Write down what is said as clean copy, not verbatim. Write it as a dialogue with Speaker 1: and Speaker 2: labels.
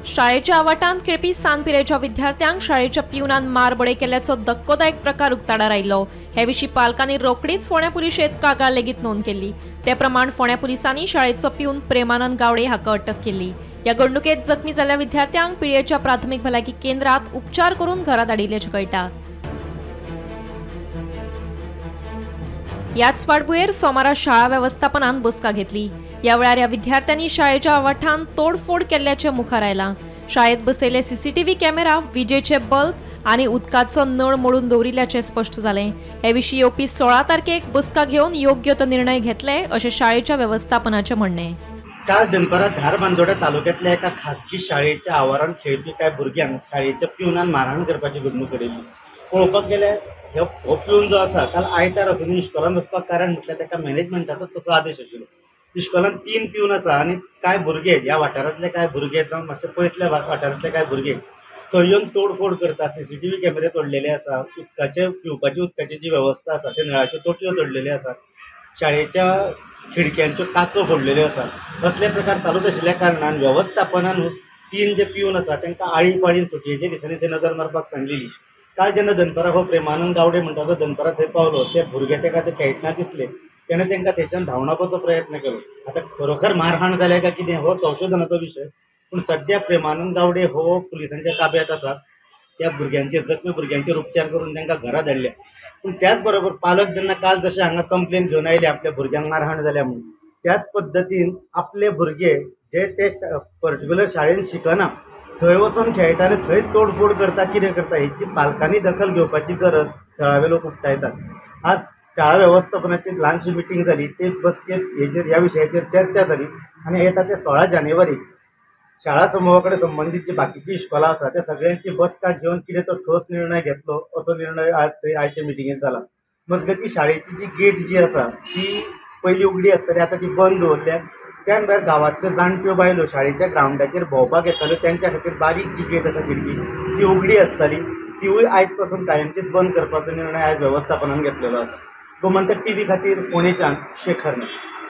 Speaker 1: शाळेच्या आवाटांत खेळपी सान पिरायेच्या विद्यार्थ्यांक शाळेच्या पिवनान मारबडय केल्ल्याचो धक्कोदायक प्रकार उक्ताडार आयलो. हे विशीं पालकांनी रोखडीच फोंड्या पुलिशेंत कागाळ लेगीत नोंद केली. ते प्रमाण फोंड्या पुलिसांनी शाळेचो पिवन प्रेमानंद गावडे हाका अटक केली. ह्या घडणुकेत जखमी जाल्ल्या विद्यार्थ्यांक पिळयेच्या प्राथमीक भलायकी केंद्रात उपचार करून घरा धाडिल्ल्याचें कळटा. ह्याच फाटभुंयेर सोमारा शाळा वेवस्थापनान बसका घेतली. ह्या वेळार ह्या विद्यार्थ्यांनी शाळेच्या आवाठान तोडफोड केल्ल्याचें मुखार आयलां. शाळेत बसयले सीसीटीव्ही कॅमेरा, विजेचे बल्ब आनी उदकाचो नळ मोडून दवरिल्ल्याचें स्पश्ट जालें. हे विशीं येवपी 16 तारखेक बसका घेवन योग्य तो निर्णय घेतले अशें शाळेच्या वेवस्थापनाचें म्हणणें.
Speaker 2: काल दनपारां धारबांदोड्या तालुक्यांतल्या एका खाजगी शाळेच्या आवारांत खेळपी कांय भुरग्यांक शाळेच्या पिवनान मारहाण करपाची घडणूक घडिल्ली. पळोवपाक गेल्यार हो पिवन जो आसा काल आयतार आसून इश्कोलान वचपाक कारण म्हटल्यार ताका मॅनेजमेंटाचो तसो आदेश आशिल्लो. इश्कोलान 3 पिवन आसा आनी कांय भुरगे ह्या वाठारांतले कांय भुरगे जावं मातशे पयसल्या वाठारांतले कांय भुरगे थंय येवन तोडफोड करता. सीसीटीव्ही कॅमेरे तोडलेले आसा, उदकाचे पिवपाची उदकाची जी वेवस्था आसा ते नळाच्यो तोटयो तोडलेल्यो आसा, शाळेच्या खिडक्यांच्यो काचो फोडलेल्यो आसा. असले प्रकार चालूच आशिल्ल्या कारणान वेवस्थापनानूच 3 जे पिवन आसा तांकां आळी पाळीन सुटयेच्या दिसांनी ते नदर मारपाक सांगलेली. काल जेन्ना दनपारां हो प्रेमानंद गावडे म्हणटा तो दनपारां थंय पावलो, ते भुरगे ताका ते खेळटना दिसले, तेणें तांकां थंयच्यान धांवडावपाचो प्रयत्न केलो. आतां खरोखर मारहाण जाल्या काय कितें हो संशोधनाचो विशय, पूण सद्या प्रेमानंद गावडे हो पुलिसांच्या ताब्यात आसा. त्या भुरग्यांचेर जखमी भुरग्यांचेर उपचार करून तांकां घरा धाडल्या. पूण त्याच बरोबर पालक जेन्ना काल जशें हांगा कंप्लेन घेवन आयले आपल्या भुरग्यांक मारहाण जाल्या म्हणून, त्याच पद्दतीन आपले भुरगे जे ते पर्टिक्युलर शाळेन शिकना थंय वचून खेळटा आनी थंय तोडफोड करता कितें करता हेची पालकांनी दखल घेवपाची गरज थळावे लोक उक्तायतात. आज शाळा वेवस्थापनाची ल्हानशी मिटींग जाली, ते बसकेंत हेजेर ह्या विशयाचेर चर्चा जाली आनी येता ते 16 जानेवारी शाळा समुहा कडेन संबंदीत जी बाकीची इश्कोलां आसा त्या सगळ्यांची बसका घेवन कितें तो ठोस निर्णय घेतलो असो निर्णय आज थंय आयच्या मिटिंगेंत जाला. मजगतीं शाळेची जी गेट जी आसा ती पयलीं उगडी आसताली, आतां ती बंद दवरल्या. त्यान भायर गांवांतल्यो जाणट्यो बायलो शाळेच्या ग्रावंडाचेर भोंवपाक येताल्यो, तेंच्या खातीर बारीक जी गेट आसा खिडकी ती उगडी आसताली, तिवूय आयज पासून कायमचीच बंद करपाचो निर्णय आयज वेवस्थापनान घेतलेलो आसा. गोमंतक टीव्ही खातीर फोंडेच्यान शेखर नायक.